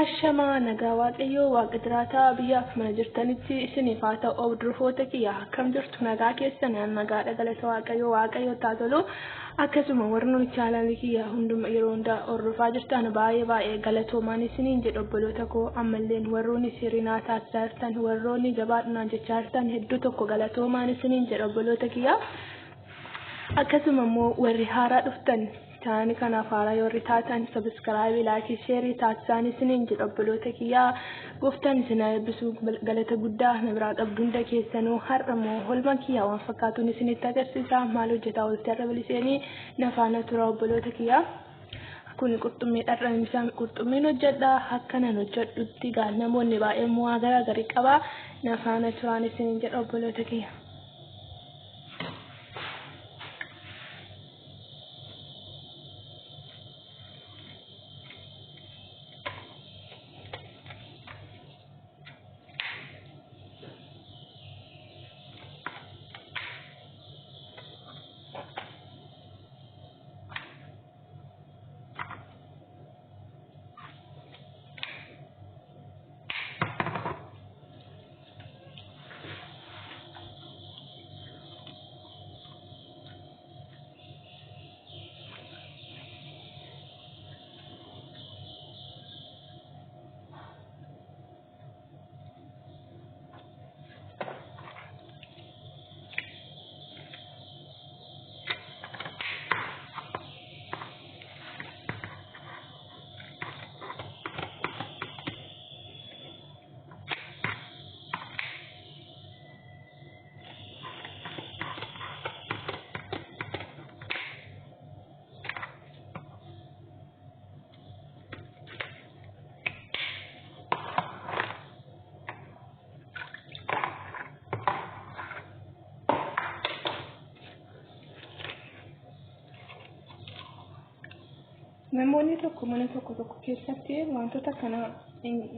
Ashamaa nagaa Waaqayyoo waaqa jiraataa biyyaaf mana jirtanitti isiniif haa ta'u hordoftoota kiyya akkam jirtu nagaa keessan nagaadha galata Waaqayyoo Waaqayyo haa tolu akkasuma warroonni chaanaalii kiyya hunduma yeroo hundaa hordofaa jirtan baay'ee baay'ee galatoomaan isiniin jedha obboloota koo ammalleen warroonni sirrinaa taasisaa jirtan warroonni jabaadhunaan jechaa jirtan hedduu tokko galatoomaan isiniin jedha obboloota kiyya akkasuma immoo warri haaraa dhuftan chaanaalii kanaaf haaraa warri taatan sabiskiraayibii laayikii sheerii taasisaan isiniin jedha obboloota kiyyaa gooftaan isin haa eebbisu galata guddaa na biraa qabdu hunda keessanuu har'a immoo holma kiyyaa waan fakkaatuun isinitti agarsiisa maal hojjetaa oolti har'a biliseenii na faana tura obboloota kiyyaa. Kun qurxummii dharraan qurxummiin hojjedha akkanan hojjedhutti gaa namoonni baay'een waa garaa garii qaba na faana turaan isiniin jedha obboloota kiyya. Namoonni tokko mana tokko tokko keessatti wantoota kana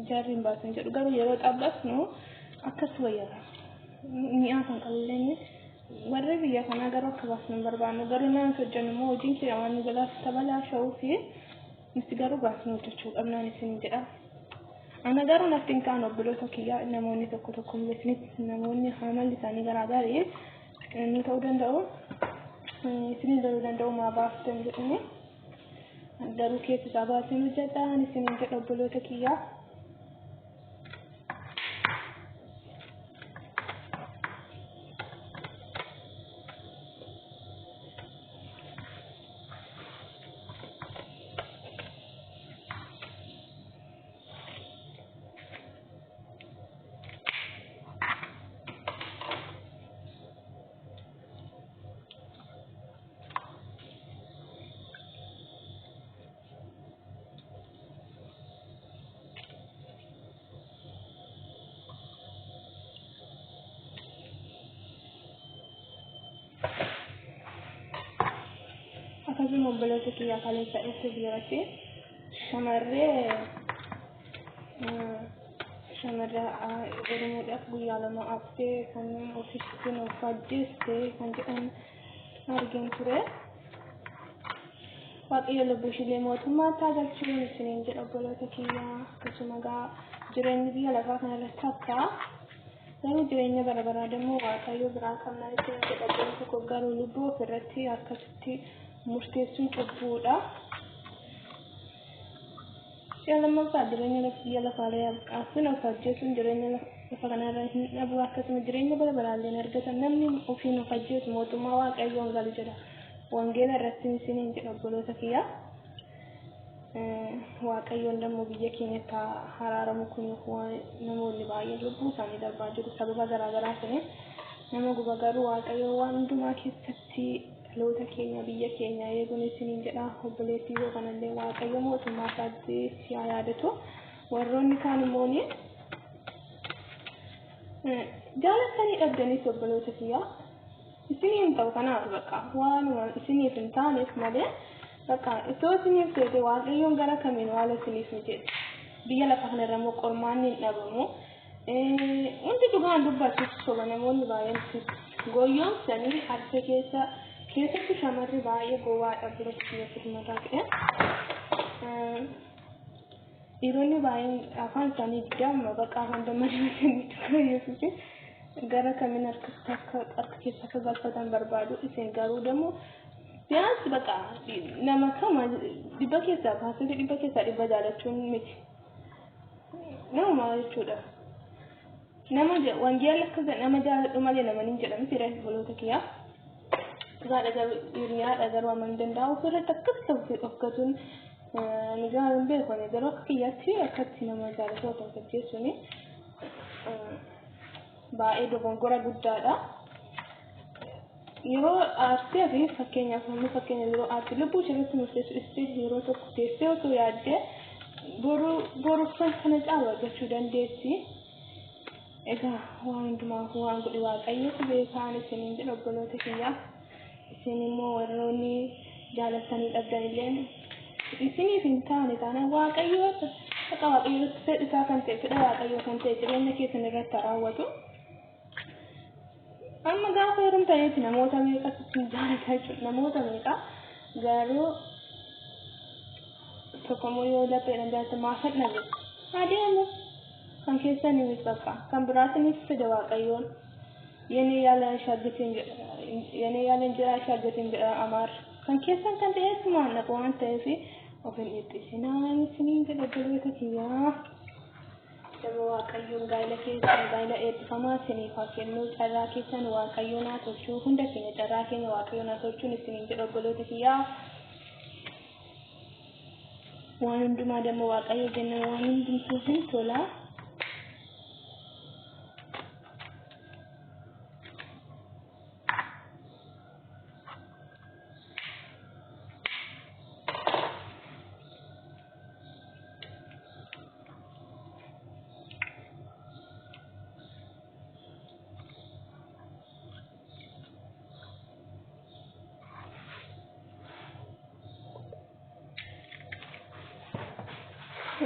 ijaarri hin baasan jedhu garuu yeroo xabbasnu akkas wayyata. Mi'aa kan qabullee warri biyya kanaa garuu akka baasnu hin barbaannu garuu naan hojjennu immoo hojiin keenya waan nu jalaa tabalaasha'uu fi nuti garuu baasnu hojjechuu qabnaan isin jedha. Ana garuu natti hin kaanu obboloota kiyyaa namoonni tokko tokko hin beeknetti namoonni amalli isaanii garaa garii nu ta'uu danda'u isin loluu danda'u maa baaftan jedhanii. Garuu keessa isaa baaseen hojjedhaan isiniin jedha obboloota kiyyaa. Akkasuma obboloota kiyyaa kaleessa dhufte biratti shamarree shamarree Oromoodhaaf guyyaa lama haftee kan ofiisittiin of ajjeeste kan jedhan argeen ture. Waaqayyo lubbuu ishiilee mootummaatti haa galchuun isiniin jedha obboloota kiyyaa akkasuma gaa jireenyi biyya lafaa kanarratti akka garuu jireenya bara baraa immoo Waaqayyo biraa qabna isiniin jedha obboloota koo garuu lubbuu ofirratti akkasitti murteessuun cubbuudha. Si'a lammaffaa jireenya biyya lafaalee afin of ajjeesuun jireenya lafa kanarra hin dhabu akkasuma jireenya bara baraallee hin argatan namni ofiin of ajjeesu mootummaa Waaqayyoon galu jedha. Wangeela irratti isiniin jedha obboloota kiyya. Waaqayyoon immoo biyya keenyatti haraaramu kun namoonni baay'een lubbuu isaanii darbaa jiru sababa garaa garaatiin nama guba garuu Waaqayyo waan hundumaa keessatti dhaloota keenya biyya keenya eeguun isiniin jedha obboleettii yoo kanallee Waaqayyo mootummaa isaatti si haa yaadatu warroonni kaan immoo jaalattanii dhabdanis obboloota kiyyaa isinii hin ta'u kanaaf bakka waanuma isiniif hin taaneef malee bakka itoo isiniif ta'e Waaqayyoon gara kamiin waan isiniif mijeessa biyya lafa kanarra immoo qormaanni hin dhabamu hundi dhugaan dubbatu soba namoonni baay'een goyyoomsanii harka keessa keessatti shamarri baay'ee gowwaadha biratti xiyyeeffatu mataa ta'e. Dhiironni baay'een afaan isaanii damma bakka afaan damma dibatanii Yesuus gara kamiin harka keessa akka galfatan barbaadu. Isin garuu ደግሞ ቢያንስ በቃ nama kama 100 keessaa 100% jaalachuun miti. Nama jechuudha. Nama wangeelli akka nama jaaladhu malee nama hin jedhamu fira obboloota kiyyaa. Dhugaadha garuu hiriyaadha garuu amanuu danda'u ofirratti akkas of gatuun nu jaalan beeku garuu akka kiyyaatti akkatti nama jaalatu of gaggeessuun baay'ee dogongora guddaadha. Yeroo aarsee fi fakkeenyaaf namni fakkeenya yeroo aartii lubbuu isheetti murteessu dhiistee yeroo tokko teessee osoo yaaddee boru boruffan kana caalu argachuu dandeessi. Egaa waan hundumaaf waan godhe Waaqayyotu beekaan isiniin jedha obboloota kiyyaa. Isin immoo warroonni jaalattanii dhabdan illee isiniif hin taane taanaan Waaqayyo akka Waaqayyootti fedha isaa kan ta'e fedha Waaqayyoo kan ta'e jireenya keessan irratti raawwatu. Amma gaafa heerumtanitti namoota meeqatu isin jaalata jechuudha. Namoota meeqa garuu tokkommoo yoo lapheedhaan jaalate maafan dhabe adeemu kan keessanii miti bakka kan biraatiniif fida Waaqayyoon. የኔ ያለ አይሻግትም የኔ ያለ እንጀራ አይሻግትም jedha Amaar. Kan keessan kan ta'e sumaan dhaqu waan ta'eef of hin dhiphisinaa isiniin jedha obboloota kiyyaa. Nama Waaqayyoon gaa'ela keessan gaa'ela eebbifamaa isiniif haa kennu carraa keessan Waaqayyoon haa tolchuu hunda keenya carraa keenya Waaqayyoon haa tolchuun isiniin jedha obboloota kiyyaa. Waan hundumaa ደግሞ Waaqayyo jenna waan hundumtuu hin tola.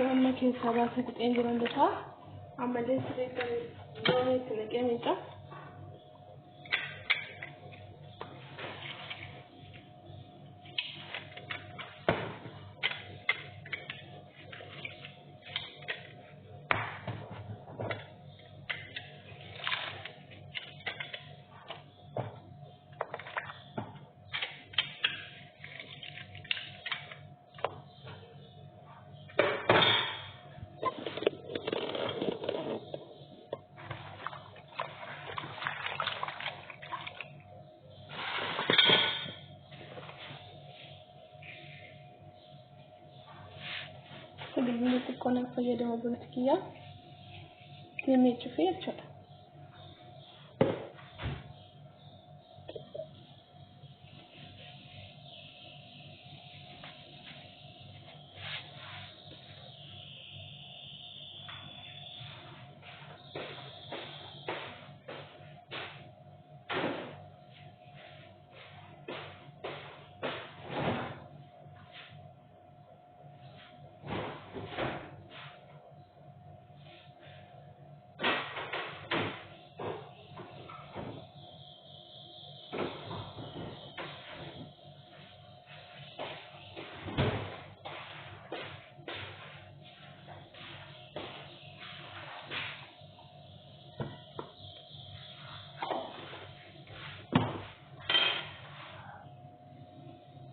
Amma keessaa baasee fixeen jiran bitaa ammallee sirriitti loonii itti naqee miica. Bilbilli xiqqoo naaf fayyadama obboloota kiyyaa. Ittiin miicuuf jechuudha.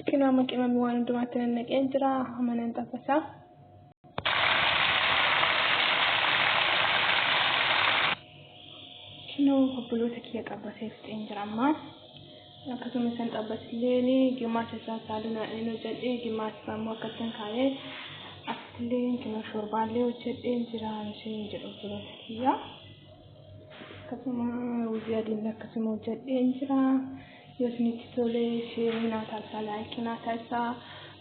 Kinoo amma qimamii waan hundumaatti nannaqee jira. Amma nan xabbasaa. Kinoo obboloota kiyya xabbasee fixeen jira amma. Akkasuma isan xabbasillee gimaacha isaa saalunaadhaan hojjedhee gimaacha isaa immoo akkattiin kaa'ee asittillee kinoo shorbaallee hojjedhee jira isheen jedhu obboloota kiyya. Akkasuma ruuzii adiin akkasuma hojjedhee jira. Yoo isinitti tole share naa taasisaa like naa taasisaa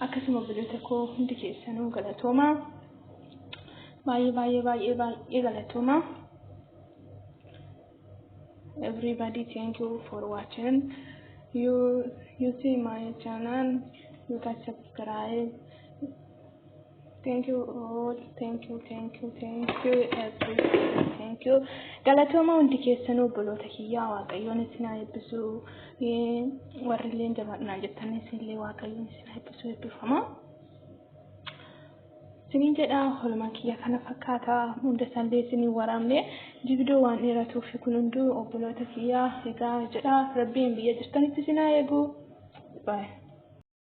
akkasuma obboloota koo hundi keessanuu galatooma. Baay'ee baay'ee baay'ee baay'ee galatooma. Everybody, thank you for watching. You see my channel, you can subscribe. Thank you all, thank you, thank you, thank you everybody, thank you. Galatooma hundi keessanuu obboloota kiyyaa Waaqayyoon isin haa eebbisu. Warri illee jabaadhaa jettanis illee Waaqayyoon isin haa eebbisu eebbifama. Isiniin jedha oolmaan kiyya kana fakkaata hunda isaallee isiniin waraabne viidiyoo waan dheeratuuf kun hunduu obboloota kiyya egaa jedha rabbiin biyya jirtanitti isin haa eegu. Bye.